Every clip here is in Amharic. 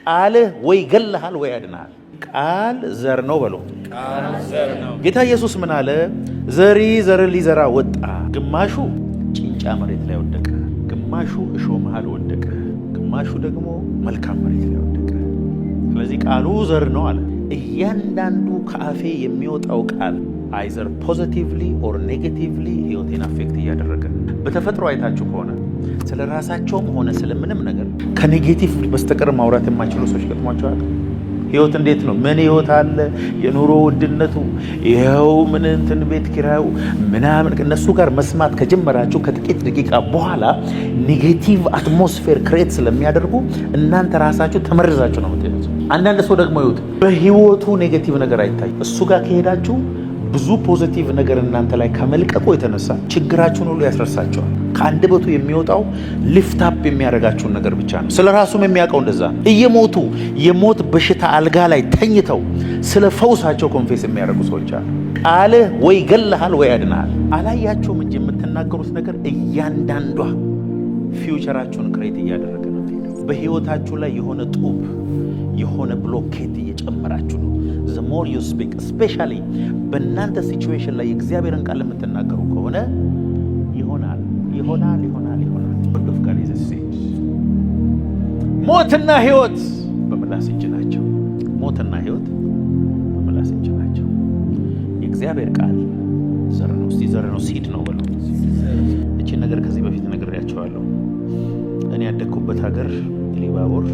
ቃልህ ወይ ይገልሃል ወይ ያድንሃል። ቃል ዘር ነው በሎ። ጌታ ኢየሱስ ምን አለ? ዘሪ ዘር ሊዘራ ወጣ። ግማሹ ጭንጫ መሬት ላይ ወደቀ፣ ግማሹ እሾህ መሃል ወደቀ፣ ግማሹ ደግሞ መልካም መሬት ላይ ወደቀ። ስለዚህ ቃሉ ዘር ነው አለ። እያንዳንዱ ከአፌ የሚወጣው ቃል either positively or negatively ህይወቴን affect እያደረገ። በተፈጥሮ አይታችሁ ከሆነ ስለ ራሳቸውም ሆነ ስለምንም ነገር ከ negative በስተቀር ማውራት የማይችሉ ሰዎች ገጥሟቸዋል። ህይወት እንዴት ነው? ምን ህይወት አለ? የኑሮ ውድነቱ ይኸው፣ ምን እንትን ቤት ኪራዩ ምናምን። እነሱ ጋር መስማት ከጀመራችሁ ከጥቂት ደቂቃ በኋላ negative atmosphere create ስለሚያደርጉ እናንተ ራሳችሁ ተመርዛችሁ ነው የምትሄዱት። አንዳንድ ሰው ደግሞ ይሁት በህይወቱ negative ነገር አይታይ። እሱ ጋር ከሄዳችሁ ብዙ positive ነገር እናንተ ላይ ከመልቀቁ የተነሳ ችግራችሁን ሁሉ ያስረሳቸዋል። ከአንደበቱ የሚወጣው lift up የሚያደርጋችሁን ነገር ብቻ ነው። ስለ ራሱም የሚያውቀው እንደዛ ነው። እየሞቱ የሞት በሽታ አልጋ ላይ ተኝተው ስለ ፈውሳቸው confess የሚያደርጉ ሰዎች አሉ። ቃልህ ወይ ይገልሃል ወይ ያድንሃል። አላያችሁም እንጂ የምትናገሩት ነገር እያንዳንዷ future ኣችሁን create እያደረገ ነው። በህይወታችሁ ላይ የሆነ ጡብ፣ የሆነ ብሎኬት እየጨመራችሁ ነው። The more you speak፣ especially በእናንተ situation ላይ የእግዚአብሔርን ቃል የምትናገሩ ከሆነ ይሆናል፣ ይሆናል፣ ይሆናል፣ ይሆናል። Word of God is seed። ሞትና ህይወት በምላስ እጅ ናቸው። ሞትና ህይወት በምላስ እጅ ናቸው። የእግዚአብሔር ቃል ዘር ነው። እስቲ ዘር ነው፣ seed ነው በሉ። እቺን ነገር ከዚህ በፊት ነግሬያቸዋለሁ። እኔ ያደግኩበት ሀገር ኢሉባቦር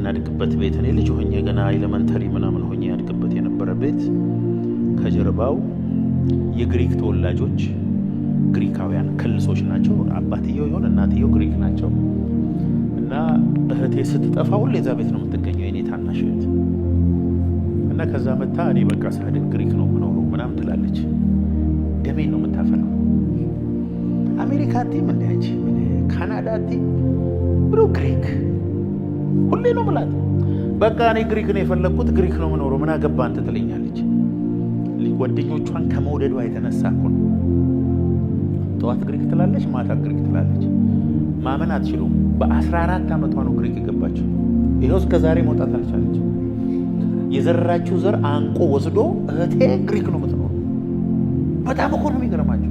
የምናድግበት ቤት፣ እኔ ልጅ ሆኜ ገና elementary ምናምን ሆኜ ያድግበት የነበረ ቤት ከጀርባው የግሪክ ተወላጆች፣ ግሪካውያን ክልሶች ናቸው። አባትየው ይሆን እናትየው ግሪክ ናቸው። እና እህቴ ስትጠፋ ሁሌ እዛ ቤት ነው የምትገኘው፣ የኔ ታናሽ እህት። እና ከዛ መታ እኔ በቃ ሳድግ ግሪክ ነው የምኖረው ምናምን ትላለች። ደሜን ነው የምታፈላው። አሜሪካ አትይም እንደ አንቺ፣ ካናዳ አትይም ብሎ ግሪክ ሁሌ ነው ምላት። በቃ እኔ ግሪክ ነው የፈለግኩት፣ ግሪክ ነው የምኖረው፣ ምን አገባ አንተ ትለኛለች። ጓደኞቿን ከመውደዷ የተነሳ እኮ ነው። ጠዋት ግሪክ ትላለች፣ ማታ ግሪክ ትላለች። ማመን አትችሉም። በ14 ዓመቷ ነው ግሪክ የገባችው። ይኸው እስከ ዛሬ መውጣት አልቻለች። የዘራችው ዘር አንቆ ወስዶ እህቴ ግሪክ ነው የምትኖረው። በጣም እኮ ነው የሚገርማቸው።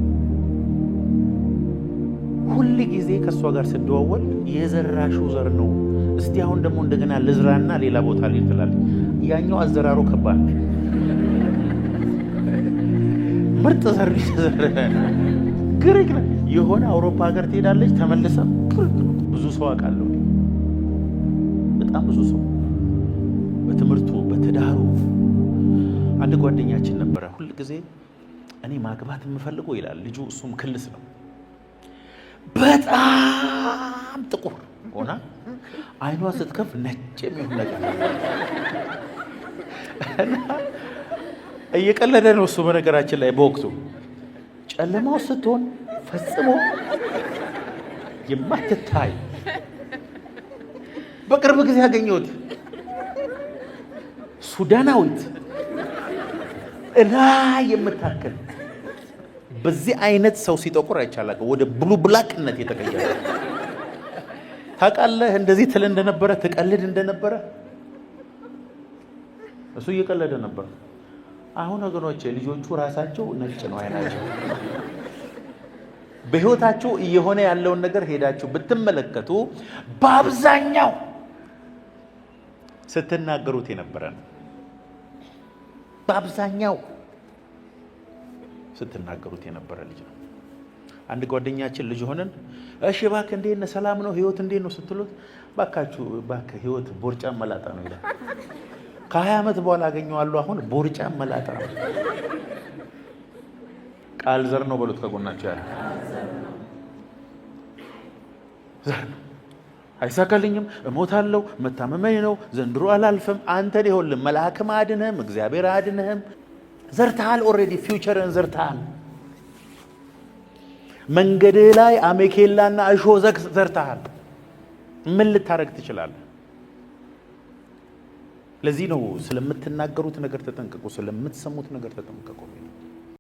ሁል ጊዜ ከእሷ ጋር ስደዋወል የዘራሽው ዘር ነው። እስቲ አሁን ደግሞ እንደገና ልዝራና ሌላ ቦታ ልሂድ ትላለች። ያኛው አዘራሩ ከባድ ነው። ምርጥ ዘር ግሪክ ነው። የሆነ አውሮፓ ሀገር ትሄዳለች፣ ተመልሳ ግሪክ ነው። ብዙ ሰው አውቃለሁ፣ በጣም ብዙ ሰው በትምህርቱ በትዳሩ። አንድ ጓደኛችን ነበረ፣ ሁል ጊዜ እኔ ማግባት የምፈልገው ይላል ልጁ። እሱም ክልስ ነው፣ በጣም ጥቁር ሆና አይኗ ስትከፍ ነጭ የሚሆን ነገር እና እየቀለደ ነው እሱ። በነገራችን ላይ በወቅቱ ጨለማው ስትሆን ፈጽሞ የማትታይ፣ በቅርብ ጊዜ ያገኘሁት ሱዳናዊት እላይ የምታክል፣ በዚህ አይነት ሰው ሲጠቁር አይቻላል። ወደ blue black ነት የተቀየረ። ታውቃለህ፣ እንደዚህ ትል እንደነበረ፣ ትቀልድ እንደነበረ፣ እሱ እየቀለደ ነበር። አሁን ወገኖቼ ልጆቹ ራሳቸው ነጭ ነው አይናቸው። በህይወታችሁ እየሆነ ያለውን ነገር ሄዳችሁ ብትመለከቱ በአብዛኛው ስትናገሩት የነበረ ነው። በአብዛኛው ስትናገሩት የነበረ ልጅ ነው። አንድ ጓደኛችን ልጅ ሆነን እሺ እባክህ እንዴት ነህ፣ ሰላም ነው፣ ህይወት እንዴት ነው ስትሉት፣ እባካችሁ እባክህ ህይወት ቦርጫም መላጣ ነው ይላል። ከ20 ዓመት በኋላ አገኘዋለሁ። አሁን ቦርጫም መላጣ ነው። ቃል ዘር ነው በሉት። ከጎናቸው ያለ ዘር ነው። አይሳካልኝም፣ እሞታለሁ፣ መታመመኝ ነው፣ ዘንድሮ አላልፍም። አንተን ይሆንልህ መልአክም አድንህም፣ እግዚአብሔር አድንህም። ዘርተሃል፣ already future ን ዘርተሃል። መንገድህ ላይ አሜኬላና እሾህ ዘርተሃል። ምን ልታደርግ ትችላለህ? ለዚህ ነው ስለምትናገሩት ነገር ተጠንቀቁ፣ ስለምትሰሙት ነገር ተጠንቀቁ።